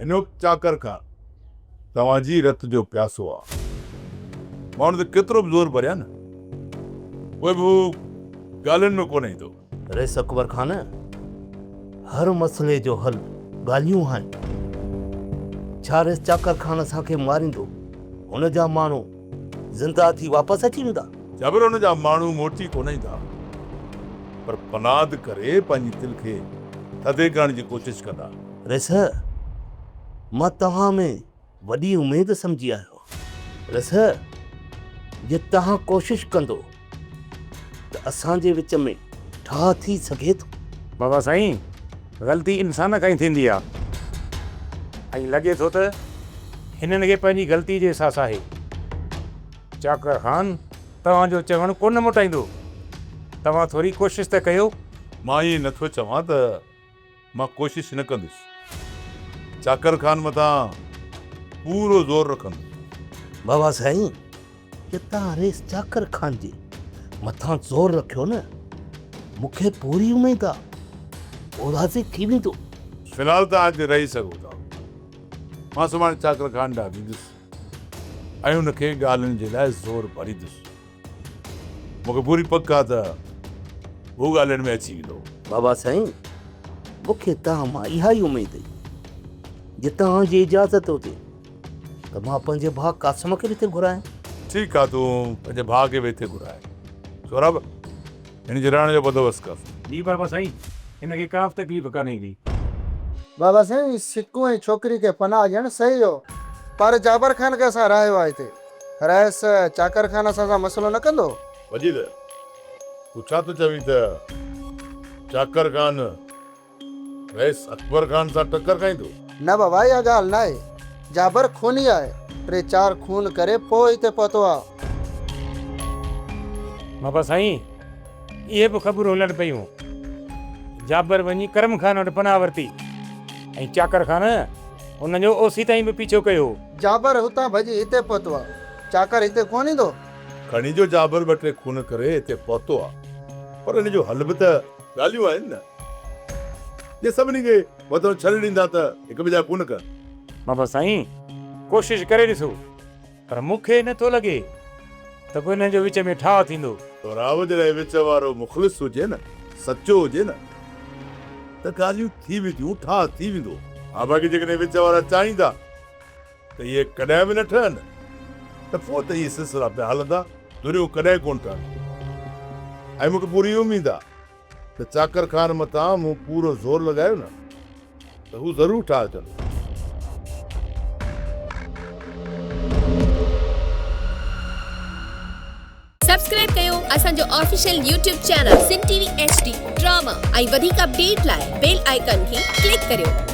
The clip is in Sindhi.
هن وقت چاڪر خان توهان جي رت جو پياسو آ. مان هن تي ڪيترو به زور ڀريان نه، پوء به هو ڳالهين ۾ ڪونه ايندو. رئيس اڪبر خان، هر مسئلي جو حل ڳالهيون آهن. ڇا رئيس چاڪر خان اسان کي ماريندو؟ هن جا ماڻهو زنده ٿي واپس اچي ويندا؟ جابر، هن جا ماڻهو موٽي ڪونه ايندا، پر پناد ڪري پنهنجي دل کي ٿڌي ڪرڻ جي ڪوشش ڪندا. رئيس، مان توهان ۾ وڏي اميد سمجهي آيو آهيان. رئيس، جي توهان ڪوشش ڪندو ته اسان جي وچ ۾ ٺاهه ٿي سگهي ٿو. بابا سائين، غلطي انسان کان ئي ٿيندي آ ۽ لڳي ٿو ته هنن کي پنهنجي غلطي جو احساس آهي. چاڪر خان توهان جو چوڻ ڪونه موٽائيندو. توهان ٿوري ڪوشش ته ڪيو. مان ائين نٿو چوان ته مان ڪوشش نه ڪندس. چاڪر خان مٿان پورو زور رکندس. بابا سائين، جي توهان رئيس چاڪر خان جي مٿان زور رکيو نه، مون کي پوري اميد آ هو راضي ٿي ويندو. في الحال توهان هتي رهي سگهو ٿا. مان سڀاڻي چاڪر خان ڏانهن ويندس ۽ ان کي ڳالهين جي لاء زور ڀريندس. مون کي پوري پڪ آ ته هو ڳالهين ۾ اچي ويندو. بابا سائين، مون کي توهان مان اها ئي اميد هئي. جي توهان جي اجازت هجي ته مان پنهنجي ڀاء قاسم کي به هتي گهرايان. ٺيڪ آ، تون پنهنجي ڀاء کي به هتي گهراء. سهراب، هن جي رهڻ جو بندوبست ڪر. جي بابا سائين، هن کي ڪا به تڪليف ڪانه ايندي. بابا سائين، سڪو ۽ ڇوڪري کي پناهه ڏيڻ صحيح هو، پر جابر خان کي اسان رهايو آهي هتي. رئيس چاڪر خان اسان سان مسئلو نه ڪندو؟ مجيد، تون ڇا ٿو چوين ته چاڪر خان رئيس اڪبر خان سان ٽڪر کائيندو؟ نه بابا اها ڳالهه ناهي. جابر خوني آهي. ٽي چار خون ڪري پوء هتي پهتو آ. بابا سائين، اهي به خبرون هلن پيون. جابر وڃي ڪرم خان وٽ پناهه ورتي ۽ چاڪر خان ان جو اوسيتائين به پيڇو ڪيو. جابر هتان ڀڄي هتي پهتو آ. چاڪر هتي ڪونه ايندو؟ کڻي جو جابر ٻه ٽي خون ڪري هتي پهتو آ، پر ان جو حل به ته ڳالهيون آهن نه. جي سڀني کي وطن ڇڏي ڏيندا ته هڪ ٻئي جا خون ڪن. بابا سائين ڪوشش ڪري ڏسو پر مون کي نه ٿو لڳي ته ڪو انهن جو وچ ۾ ٺاهه ٿيندو. راء جڏهن وچ وارو مخلص هجي نه، سچو هجي نه ته ڳالهيون ٿي وينديون، ٺاهه ٿي ويندو. ها باقي جيڪڏهن وچ وارا چاهيندا ته اهي ڪڏهن به نه ٺهن ته پوء ته اهي سلسلا پيا هلندا، ڌريون ڪڏهن ڪونه ٺهنديون ۽ مون کي پوري اميد آهي ته چاڪر خان مٿان مون پورو زور لڳايو نه ته هو ضرور ٺاهه ڪندو. سبسڪرائب ڪيو اسان جو official YouTube channel Sindh T V H D drama ۽ وڌيڪ اپڊيٽ لاء بيل آئيڪان کي ڪلڪ ڪريو.